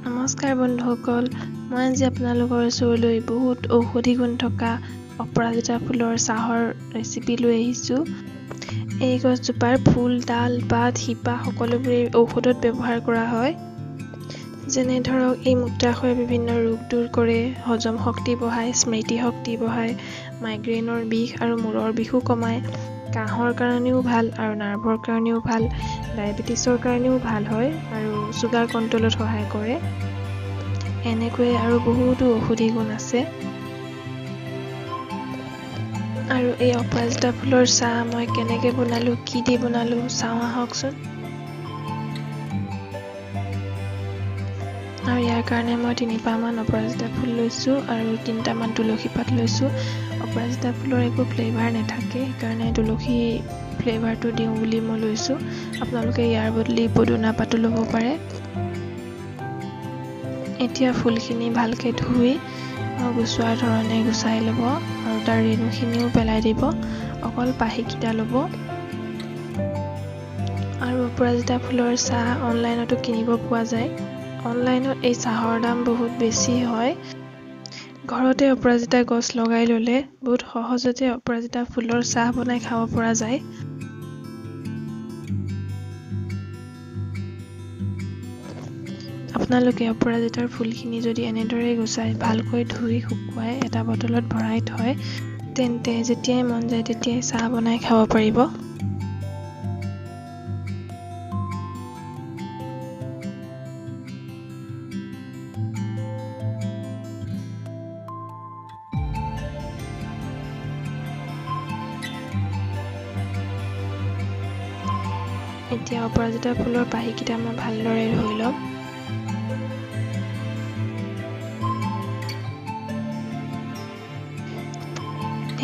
নমস্কাৰ বন্ধুসকল, মই আজি আপোনালোকৰ ওচৰলৈ বহুত ঔষধি গুণ থকা অপৰাজিতা ফুলৰ চাহৰ ৰেচিপি লৈ আহিছোঁ। এই গছজোপাৰ ফুল, ডাল, পাত, শিপা সকলোবোৰেই ঔষধত ব্যৱহাৰ কৰা হয়। যেনে ধৰক এই মূত্ৰাশয়ৰ বিভিন্ন ৰোগ দূৰ কৰে, হজম শক্তি বঢ়ায়, স্মৃতি শক্তি বঢ়ায়, মাইগ্ৰেইনৰ বিষ আৰু মূৰৰ বিষো কমায়, কাহৰ কাৰণেও ভাল আৰু নাৰ্ভৰ কাৰণেও ভাল, ডায়েবেটিছৰ কাৰণেও ভাল হয় আৰু চুগাৰ কণ্ট্ৰলত সহায় কৰে। এনেকৈয়ে আৰু বহুতো ঔষধি গুণ আছে। আৰু এই অপৰাজিতা ফুলৰ চাহ মই কেনেকৈ বনালোঁ, কি দি বনালোঁ চাওঁ আহকচোন। আৰু ইয়াৰ কাৰণে মই 3 পাহমান অপৰাজিতা ফুল লৈছোঁ আৰু 3টামান তুলসী পাত লৈছোঁ। অপৰাজিতা ফুলৰ একো ফ্লেভাৰ নাথাকে, সেইকাৰণে তুলসী ফ্লেভাৰটো দিওঁ বুলি মই লৈছোঁ। আপোনালোকে ইয়াৰ বদলি পদুনা পাতো ল'ব পাৰে। এতিয়া ফুলখিনি ভালকৈ ধুই গুচোৱাৰ ধৰণে গুচাই ল'ব আৰু তাৰ ৰেণুখিনিও পেলাই দিব, অকল পাহিকেইটা ল'ব। আৰু অপৰাজিতা ফুলৰ চাহ অনলাইনতো কিনিব পোৱা যায়। অনলাইনত এই চাহৰ দাম বহুত বেছি হয়। ঘৰতে অপৰাজিতা গছ লগাই ল'লে বহুত সহজতে অপৰাজিতা ফুলৰ চাহ বনাই খাব পৰা যায়। আপোনালোকে অপৰাজিতাৰ ফুলখিনি যদি এনেদৰে গুচাই ভালকৈ ধুই শুকুৱাই এটা বটলত ভৰাই থয়, তেন্তে যেতিয়াই মন যায় তেতিয়াই চাহ বনাই খাব পাৰিব। এতিয়া অপৰাজিতা ফুলৰ পাহিকেইটা মই ভালদৰে ধুই ল'ম।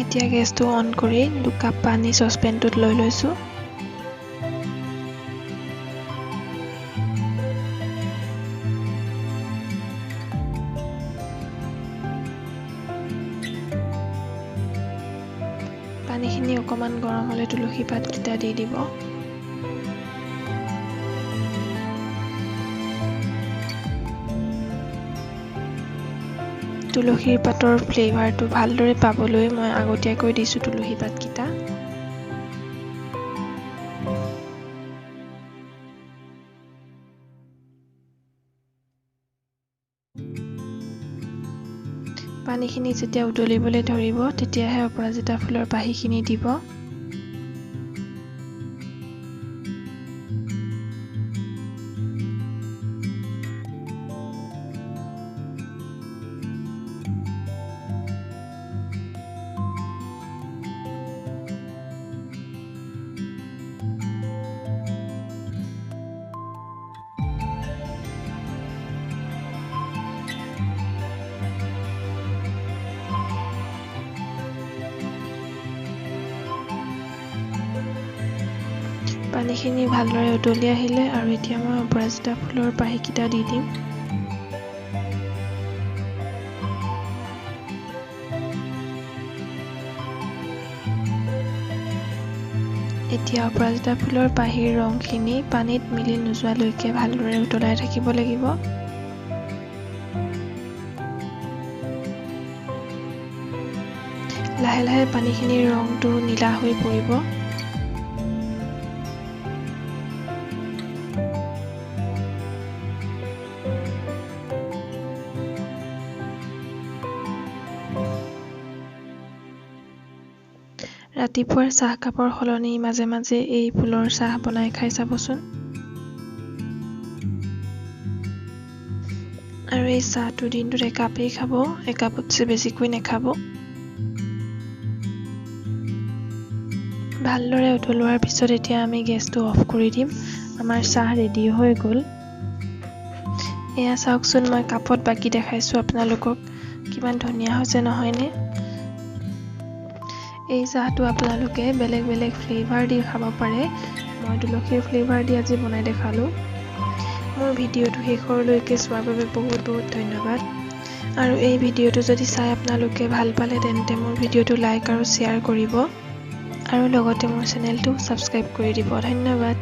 এতিয়া গেছটো অন কৰি 2 কাপ পানী চচপেনটোত লৈ লৈছোঁ। পানীখিনি অকণমান গৰম হ'লে তুলসী পাতকেইটা দি দিব। তুলসীৰ পাতৰ ফ্লেভাৰটো ভালদৰে পাবলৈ মই আগতীয়াকৈ দিছোঁ তুলসী পাতকেইটা। পানীখিনি যেতিয়া উতলিবলৈ ধৰিব, তেতিয়াহে অপৰাজিতা ফুলৰ পাহিখিনি দিব। পানীখিনি ভালদৰে উতলি আহিলে আৰু এতিয়া মই অপৰাজিতা ফুলৰ পাহিকেইটা দি দিম। এতিয়া অপৰাজিতা ফুলৰ পাহিৰ ৰংখিনি পানীত মিলি নোযোৱালৈকে ভালদৰে উতলাই থাকিব লাগিব। লাহে লাহে পানীখিনিৰ ৰংটো নীলা হৈ পৰিব। ৰাতিপুৱাৰ চাহকাপৰ সলনি মাজে মাজে এই ফুলৰ চাহ বনাই খাই চাবচোন। আৰু এই চাহটো দিনটোত একাপেই খাব, একাপতছে বেছিকৈ নাখাব। ভালদৰে উতলোৱাৰ পিছত এতিয়া আমি গেছটো অফ কৰি দিম। আমাৰ চাহ ৰেডি হৈ গ'ল। এয়া চাওকচোন, মই কাপত বাকি দেখাইছোঁ আপোনালোকক, কিমান ধুনীয়া হৈছে নহয়নে? এই চাহটো আপোনালোকে বেলেগ বেলেগ ফ্লেভাৰ দি খাব পাৰে। মই তুলসীৰ ফ্লেভাৰ দি আজি বনাই দেখালোঁ। মোৰ ভিডিঅ'টো শেষৰলৈকে চোৱাৰ বাবে বহুত বহুত ধন্যবাদ। আৰু এই ভিডিঅ'টো যদি চাই আপোনালোকে ভাল পালে, তেন্তে মোৰ ভিডিঅ'টো লাইক আৰু শ্বেয়াৰ কৰিব আৰু লগতে মোৰ চেনেলটো ছাবস্ক্ৰাইব কৰি দিব। ধন্যবাদ।